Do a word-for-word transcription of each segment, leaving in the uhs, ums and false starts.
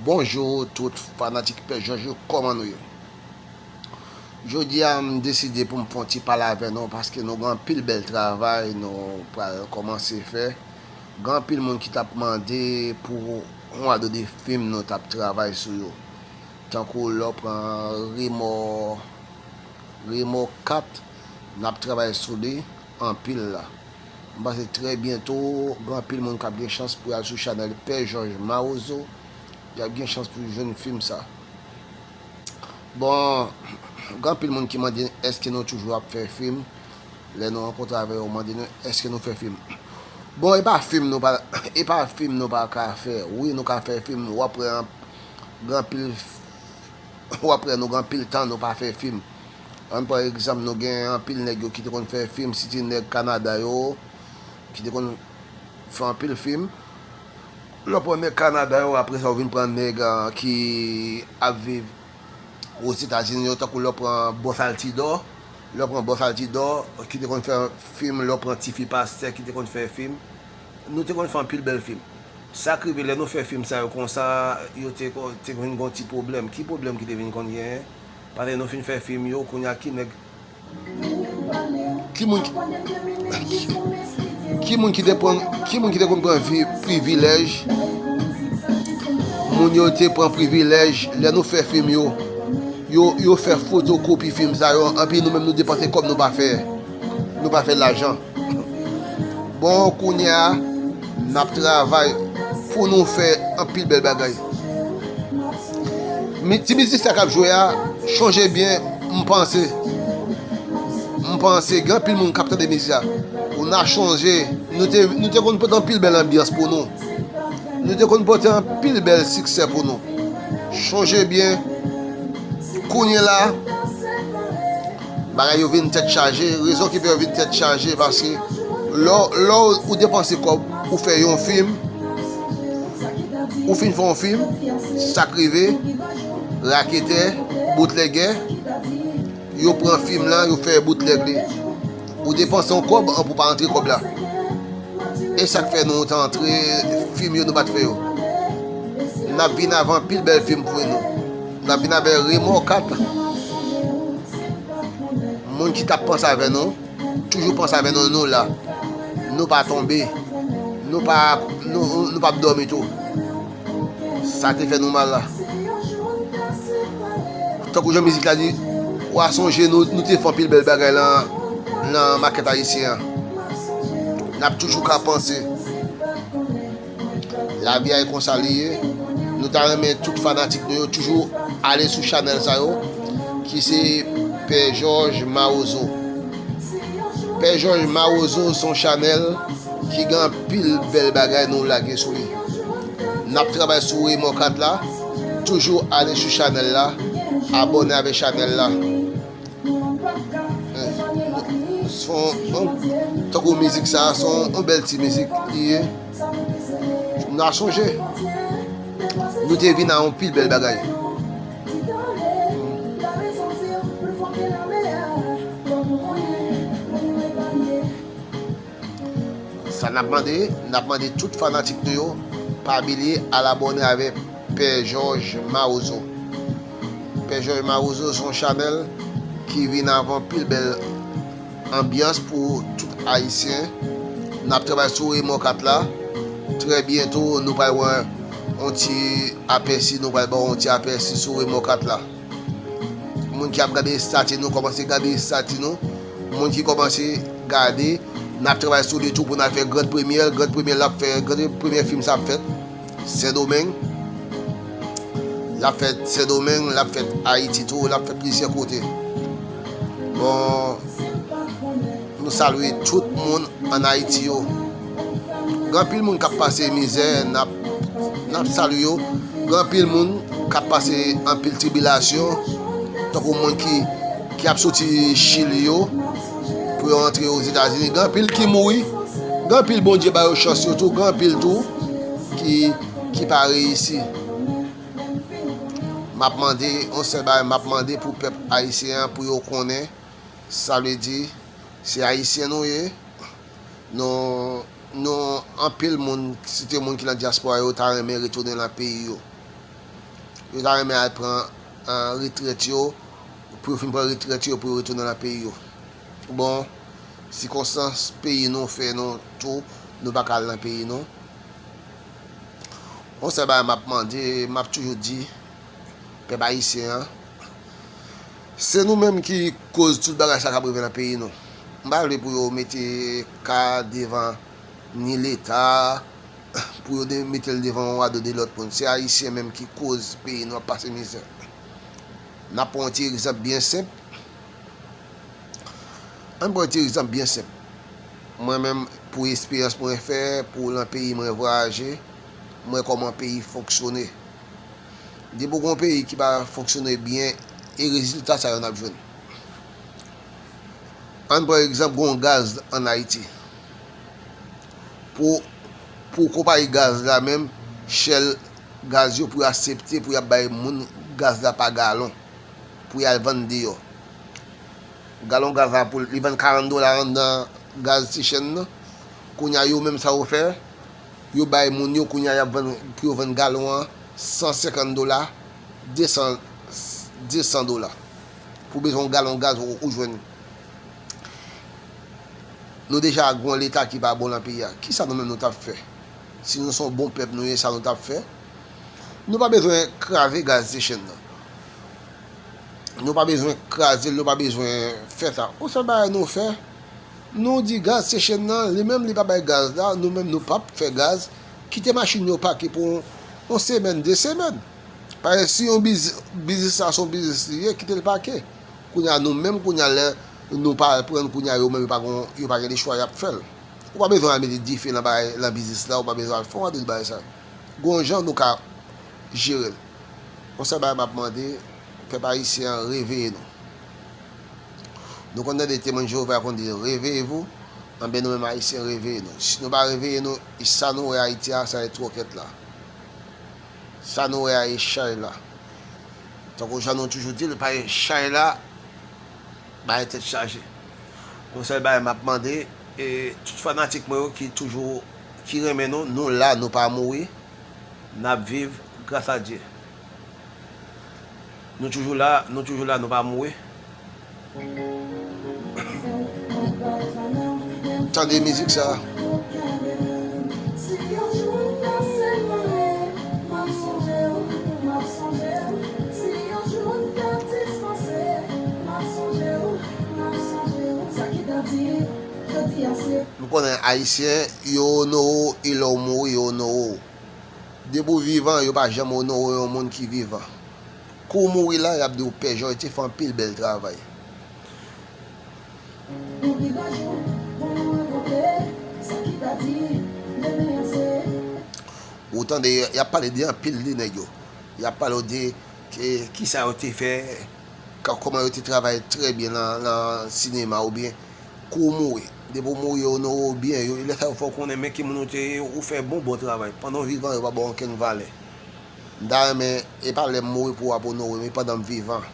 Bonjou tout fanatik Pè Jòj yo, kòman nou ye? Jodi a m deside pou m fè yon ti pale avè nou paske nou gen anpil bèl travay nou pral kòmanse fè. Gen anpil moun ki t ap mande pou yon ado de fim nou t ap travay sou yo. Tankou lè w pran Remò, Remò kat, n ap travay sou li anpil la. M panse trè byento, gen anpil moun k ap gen chans pou y al sou chanèl Pè Jòj Mawozo, y ap gen chans pou jwenn fim sa. Bon, gen anpil moun ki mande èske nou toujou ap fè fim. Lè nou rankontre avè yo, mande nou èske nou fè fim. Bon, e pa fim nou pa, e pa fim nou pa ka fè. Wi, nou ka fè fim. W ap wè gen anpil, w ap wè nou gen anpil tan nou pa fè fim. Ann pran egzanp, nou gen anpil nèg yo ki te konn fè fim, siti nèg Kanada yo, ki te konn fè anpil fim. Lè w pran nèg Kanada yo, apre sa w vin pran nèg ah, ki ap viv Ozetazini yo, tankou lè w pran Bòs Altidò, lè w pran Bòs Altidò, ki te konn fè fim, lè w pran Tifi Pastè, ki te konn fè fim. Nou te konn fè anpil bèl fim. Sa k rive lè nou fè fim sa yo konsa, yo te, te vin gon ti pwoblèm. Ki pwoblèm ki te vin konn genyen? Paske nou fin fè fim yo, kounye a ki nèg, ki moun ki, ki moun ki te pran, ki moun ki te konn pran vi, privilèj? Moun yo te pran privilèj lè nou fè fim yo. Yo, yo fè fotokopi fim sa yo, anpi nou menm nou depanse kòb nou pa fè, nou pa fè lajan. Bon, kounye a, n ap travay pou nou fè anpil bèl bagay. Mi, ti mizik sa k ap jwe a, chonje byen, m panse. M panse gen anpil moun k ap tande mizik sa. Ou na chonje, nou te, nou te konn pote anpil bèl anbyans pou nou. Nou te konn pote anpil bèl siksè pou nou. Chonje byen, kounye la, bagay yo vin tèt chaje. Rezon ki fè yo vin tèt chaje, paske lè, lè ou depanse kòb, ou fè yon fim, ou fin fè yon fim, sa k rive, raketè, boutlègè, yo pran fim lan, yo fè boutlèg li. Ou depanse yon kòb, an pou pa antre kòb la. E sa k fè nou t antre fim yo, nou pa t fè yo. N ap vin avè anpil bèl fim pou nou. N ap vin avè Remò kat. Moun ki t ap panse avè nou, toujou panse avè nou, nou la. Nou pa tonbe. Nou pa, nou, nou p ap dòmi tou. Sa te fè nou mal la. Tankou jan mizik la di, w a sonje nou, nou te fè anpil bèl bagay lan, lan makèt ayisyen an. N ap toujou ka panse. Lavi a e konsa li ye. Nou ta renmen tout fanatik nou yo toujou ale sou chanèl sa yo, ki se Pè Jòj Mawozo. Pè Jòj Mawozo se yon chanèl ki gen anpil bèl bagay nou lage sou li. N ap travay sou Remò kat la. Toujou ale sou chanèl la, abòne avèk chanèl la. Eh, se yon, yon, tankou mizik sa, se yon, yon bèl ti mizik li ye. Nou a sonje, nou te vin a yon pil bèl bagay. Sa n ap mande, n ap mande tout fanatik nou yo, pa bliye al abòne avèk Pè Jòj Mawozo. Pè Jòj Mawozo se yon chanèl ki vin avè anpil bèl anbyans pou tout Ayisyen. N ap travay sou Remò kat la. Trè byento, nou pral wè yon ti apèsi, nou pral ba w yon ti apèsi sou Remò kat la. Moun ki ap gade estati nou, kòmanse gade estati nou. Moun ki kòmanse gade, n ap travay sou li tou pou n al fè grand premyè. Grand premyè l ap fè, grand premyè fim sa ap fèt Sendomeng. L ap fèt Sendomeng, l ap fèt Ayiti tou, l ap fèt plizyè kote. Bon, nou salye tout moun ann Ayiti yo. Gen anpil moun k ap pase mizè, n ap, n ap salye yo. Gen anpil moun k ap pase anpil tribilasyon, tankou moun ki, ki ap soti Chili yo, pou yo antre Ozetazini. Gen anpil ki mouri, gen anpil Bondye ba yo chans yo tou, gen anpil tou ki, ki pa reyisi. M ap mande, yon sèl bagay m ap mande pou pèp ayisyen an, pou yo konnen, sa vle di, se ayisyen nou ye, nou, nou, anpil moun, site moun ki nan dyaspora yo, ta renmen retounen nan peyi yo. Yo ta renmen al pran, ah, retrèt yo, pou yo fin pran retrèt yo, pou yo retounen nan peyi yo. Bon, sikonstans peyi nou fè nou tou, nou pa ka al nan peyi nou. Yon sèl bagay m ap mande, m ap toujou di, pèp ayisyen an, se nou menm ki koz tout bagay sa k ap rive nan peyi nou. M pa vle pou yo mete ka devan ni Leta, pou yo de-, mete l devan yon rado de lòt moun. Se ayisyen menm ki koz peyi nou ap pase mizè. N ap pran yon ti egzanp byen senp. Ann pran yon ti egzanp byen senp. Mwen menm, pou esperyans mwen fè, pou nan peyi mwen vwayaje, m wè kòman peyi fonksyone. Depi w gen yon peyi ki pa fonksyone byen, e rezilta sa yo n ap jwenn. Ann pran egzanp, gen yon gaz ann Ayiti. Pou, pou konpayi gaz la menm, Shell gaz yo pou y aksepte pou y ap bay moun gaz la pa galon, pou y al vann deyò. Galon gaz la pou li vann karant dola anndan gaz Seychelles nan. Kounye a yo menm sa yo fè, yo bay moun yo, kounye a y ap vann, pou yo vann galon an san senkant dola, de san, de san dola. Pou bezwen yon galon gaz ou, ou jwenn. Nou deja gen yon leta ki pa bon nan peyi a. Kisa nou menm nou t ap fè? Si nou se yon bon pèp nou ye, sa nou t ap fè? Nou pa bezwen kraze gaz Seychelles nan. Nou pa bezwen kraze l, nou pa bezwen fè sa. Yon sèl bagay nou fè, nou di gaz Seychelles nan, li menm li pa bay gaz la, nou menm nou p ap fè gaz, kite machin yo pake pou yon, yon semèn, de semèn. Paske si yon biz-, biznis la se yon biznis li ye, kite l pake. Kounye a nou menm, kounye a lè nou pa al pran, kounye a yo menm yo pa gon, yo pa gen lechwa, y ap fè l. Ou pa bezwen al mete dife nan bagay, nan biznis la, ou pa bezwen al fè yon de bagay sa. Gon jan nou ka jere l. Yon sèl bagay m ap mande, pèp ayisyen an, reveye nou. Nou konn tande Temwen Jewova konn di, "Réveillez-vous." Anben, nou menm ayisyen, reveye nou. Si nou pa reveye nou, sa nou wè Ayiti a, sa e twòkèt la. Sa nou wè a e chay la. Tankou jan nou toujou di l, pa e chay la, bay tèt chaje. Yon sèl bagay m ap mande, e tout fanatik mwen yo ki toujou, ki renmen nou, nou la, nou pa mouri, n ap viv gras a Dye. Nou toujou la, nou toujou la, nou pa mouri. Tande mizik sa. M konnen Ayisyen, yo onore w, e lè w mouri, yo onore w. Depi w vivan, yo pa janm onore yon moun ki vivan. Kou w mouri la, y ap di w, "Pè Jòj te fè anpil bèl travay." Ou tande, y ap pale de anpil de nèg yo. Y ap pale w de ki, kisa yo te fè, ka-, kòman yo te travay trè byen nan, nan sinema oubyen kou w mouri. Depi w mouri, yo onore w byen, yo, lè sa yo fè w konnen men ki moun ou te ye, ou fè bon, bon travay. Pandan w vivan, yo pa ba w okenn valè. M ta renmen, e pa lè m mouri pou w ap onore m, e pandan m vivan.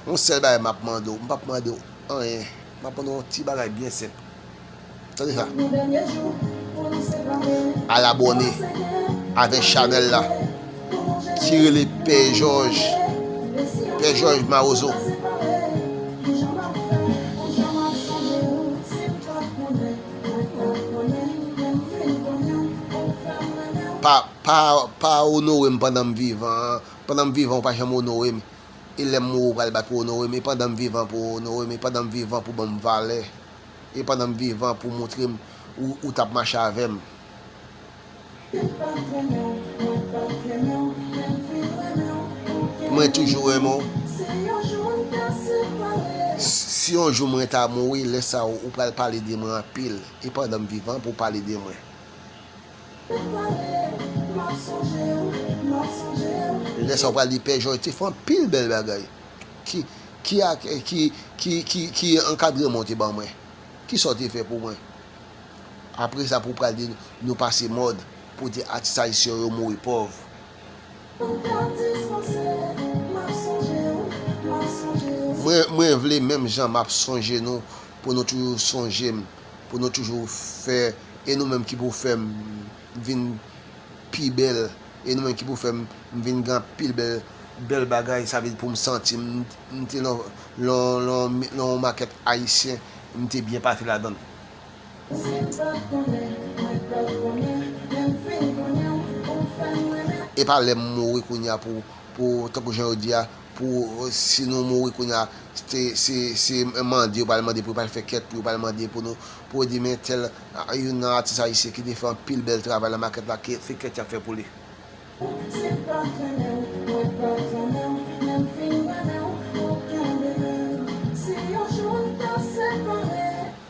Yon sèl bagay m ap mande w, m p ap mande w anyen. M ap mande w yon ti bagay byen senp. Tande sa. Al abòne avèk chanèl la ki rele Pè Jòj, Pè Jòj Mawozo. Pa, pa, pa onore m pandan m vivan. Pandan m vivan, ou pa janm onore m. E lè m mouri, ou pral bat pou onore m. E pandan m vivan, pou onore m. E pandan m vivan, pou ban m valè. E pandan m vivan, pou montre m ou, ou t ap mache avè m. Mwen toujou renmen w. Si yon jou mwen ta mouri, lè sa a ou pral pale de mwen anpil. E pandan m vivan, pou w pale de mwen. Lè sa w pral di, "Pè Jòj te fè anpil bèl bagay." Ki, ki ak, ki, ki, ki, ki ankadreman w te ban mwen? Kisa w te fè pou mwen? Apre sa, pou w pral di, "Nou pase mòd, pou di atis ayisyen yo mouri pòv." Mwen, mwen vle menm jan m ap sonje nou, pou nou toujou sonje m, pou nou toujou fè, e nou menm ki pou fè m vin pi bèl, e nou menm ki pou fè m vin gen anpil bèl bèl bagay, sa vle di pou m santi m, m te nan, nan, nan, nan yon makèt ayisyen, m te byen pase ladan l. E pa lè m mouri kounye a pou, pou, tankou jan yo di a, pou, si nou mouri kounye a, se, se, se mande yo pral mande pou yo pral fè kèt, pou yo pral mande pou nou, pou yo di men tèl, a, youn nan atis ayisyen ki te fè anpil bèl travay nan makèt la, ke se kèt y ap fè pou li.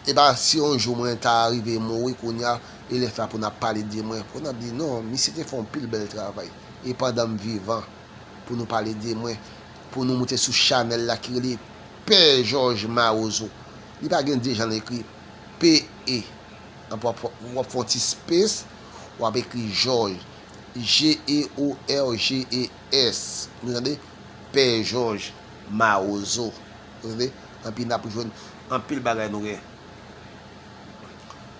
E pa si yon jou mwen ta rive mouri kounye a, e lè sa pou n ap pale de mwen, pou n ap di non, misye te fè yon pil bèl travay. E pandan m vivan, pou nou pale de mwen, pou nou moute sou chanèl la ki rele Pè Jòj Mawozo. Li pa gen de jan l ekri, P E. Anpwa w ap fè yon ti space, w ap ekri Jòj, J E O R J E S. Nou tande? Pè Jòj Mawozo. Ou tande? Anpi n ap jwenn anpil bagay nou gen.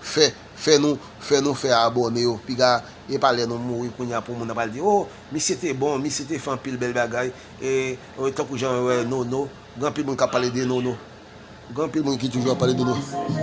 Fè, fè nou, fè nou fè abòne yo. Piga, e pa lè nou mouri kounye a pou moun nan pral di, o, misye te bon, misye te fè anpil bèl bagay. E, e tankou jan wè Nono, gen anpil moun k ap pale de Nono. Gen anpil moun ki toujou ap pale de Nono.